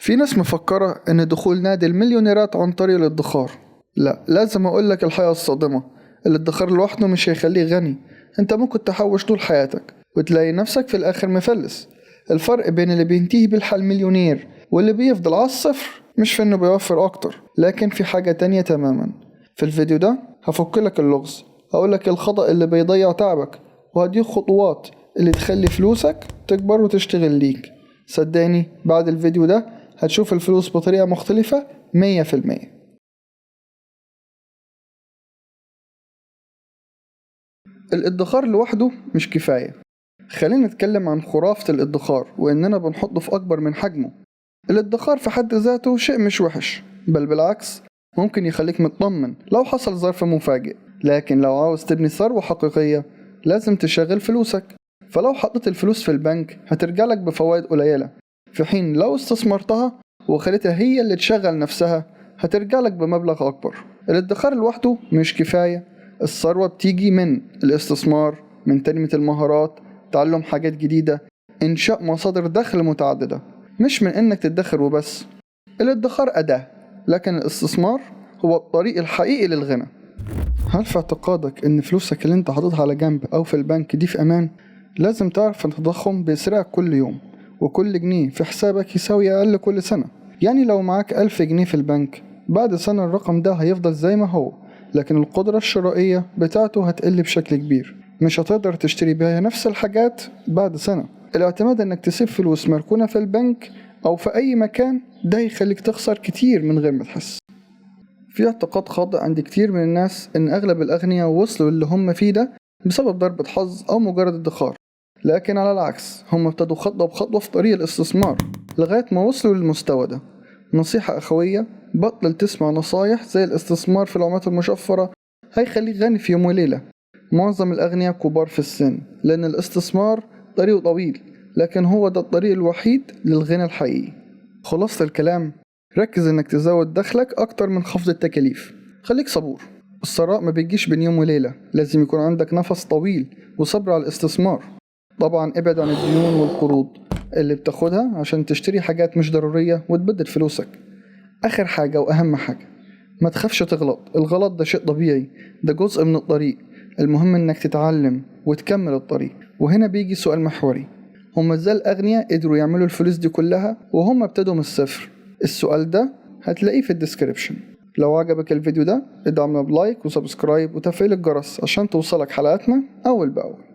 في ناس مفكرة إن دخول نادي المليونيرات عن طريق الادخار. لا، لازم أقولك الحقيقة الصادمة، الادخار لوحده مش هيخليك غني. انت ممكن تحوش طول حياتك وتلاقي نفسك في الآخر مفلس. الفرق بين اللي بينتهي بالحال مليونير واللي بيفضل على الصفر مش في انه بيوفر اكتر، لكن في حاجة تانية تماما. في الفيديو ده هفك لك اللغز، هقولك الخطأ اللي بيضيع تعبك، وهديك خطوات اللي تخلي فلوسك تكبر وتشتغل ليك. صدقني بعد الفيديو ده هتشوف الفلوس بطريقة مختلفة 100%. الادخار لوحده مش كفاية. خلينا نتكلم عن خرافة الادخار وإننا بنحطه في أكبر من حجمه. الادخار في حد ذاته شيء مش وحش، بل بالعكس ممكن يخليك مطمن لو حصل ظرف مفاجئ. لكن لو عاوز تبني ثروة حقيقية لازم تشغل فلوسك. فلو حطيت الفلوس في البنك هترجع لك بفوائد قليلة، في حين لو استثمرتها وخليتها هي اللي تشغل نفسها هترجع لك بمبلغ أكبر. الادخار لوحده مش كفاية. الثروة بتيجي من الاستثمار، من تنمية المهارات، تعلم حاجات جديدة، إنشاء مصادر دخل متعددة، مش من إنك تدخر وبس. الادخار أداة، لكن الاستثمار هو الطريق الحقيقي للغنى. هل في اعتقادك إن فلوسك اللي أنت حاططها على جنب أو في البنك دي في أمان؟ لازم تعرف إن التضخم بيسرقك كل يوم، وكل جنيه في حسابك يساوي أقل كل سنة. يعني لو معاك 1000 جنيه في البنك، بعد سنة الرقم ده هيفضل زي ما هو، لكن القدرة الشرائية بتاعته هتقل بشكل كبير، مش هتقدر تشتري بيها نفس الحاجات بعد سنة. الاعتماد انك تسيب فلوس مركونة في البنك او في اي مكان ده يخليك تخسر كتير من غير ما تحس. في اعتقاد خاطئ عند كتير من الناس ان اغلب الاغنياء وصلوا اللي هم فيه ده بسبب ضربة حظ او مجرد ادخار، لكن على العكس هم ابتدوا خطوة بخطوة في طريق الاستثمار لغاية ما وصلوا للمستوى ده. نصيحة أخوية، بطل تسمع نصايح زي الاستثمار في العملات المشفرة هيخليك غني في يوم وليلة. معظم الأغنياء كبار في السن، لأن الاستثمار طريقه طويل، لكن هو ده الطريق الوحيد للغنى الحقيقي. خلاصة الكلام، ركز انك تزود دخلك أكتر من خفض التكاليف. خليك صبور، الثراء ما بيجيش بين يوم وليلة، لازم يكون عندك نفس طويل وصبر على الاستثمار. طبعا ابعد عن الديون والقروض اللي بتاخدها عشان تشتري حاجات مش ضرورية وتبدل فلوسك. آخر حاجة وأهم حاجة، ما تخافش تغلط، الغلط ده شيء طبيعي، ده جزء من الطريق. المهم انك تتعلم وتكمل الطريق. وهنا بيجي سؤال محوري، هما ازاي الأغنياء قدروا يعملوا الفلوس دي كلها وهم ابتدوا من الصفر؟ السؤال ده هتلاقيه في ال description. لو عجبك الفيديو ده ادعمنا ب like و subscribe وتفعيل الجرس عشان توصلك حلقاتنا أول بأول.